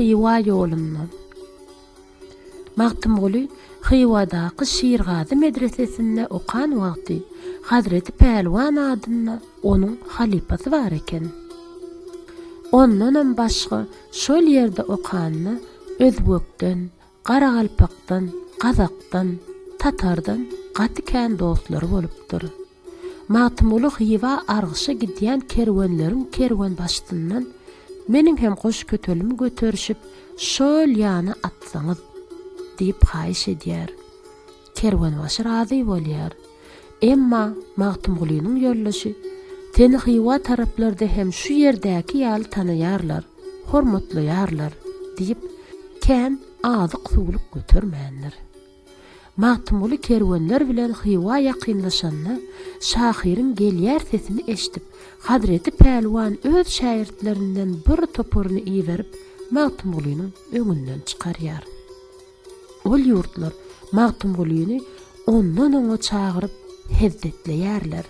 Hywa ýolunda. Magtymguly Hywadaky Şirgazy medresesinde okan wagty Hazreti Pälwan adynda onuň halypasy bar eken. Ondanam başga şol ýerde okanda özbekden, garagalpakdan, gazakdan, tatardan gaty kän dostlary bolupdyr. Magtymguly Hywa argyşa gidýän kerwenleriň kerwenbaşysyndan Meniň hem goş-kötelimi göterişip, şol ýana atsaňyz! diýip haýyş edýär. Kerwenbaşy razy bolýar. Emma Magtymgulynyň ýoldaşy, Seni Hywa taraplarda hem şu ýerdäki ýaly tanaýarlar, hormatlaýarlar diýip, kän azyk-suwluk götermändir. Magtymguly kerwenler bilen Hywa ýakynlaşanda, şahyryň gelýär sesini eşidip, Hazreti Pälwan öz şägirtlerinden bir toparyny iberip, Magtymgulynyň öňünden çykarýar. Ol ýurtlar Magtymgulyny ondan-oňa çagyryp hezzetleýärler.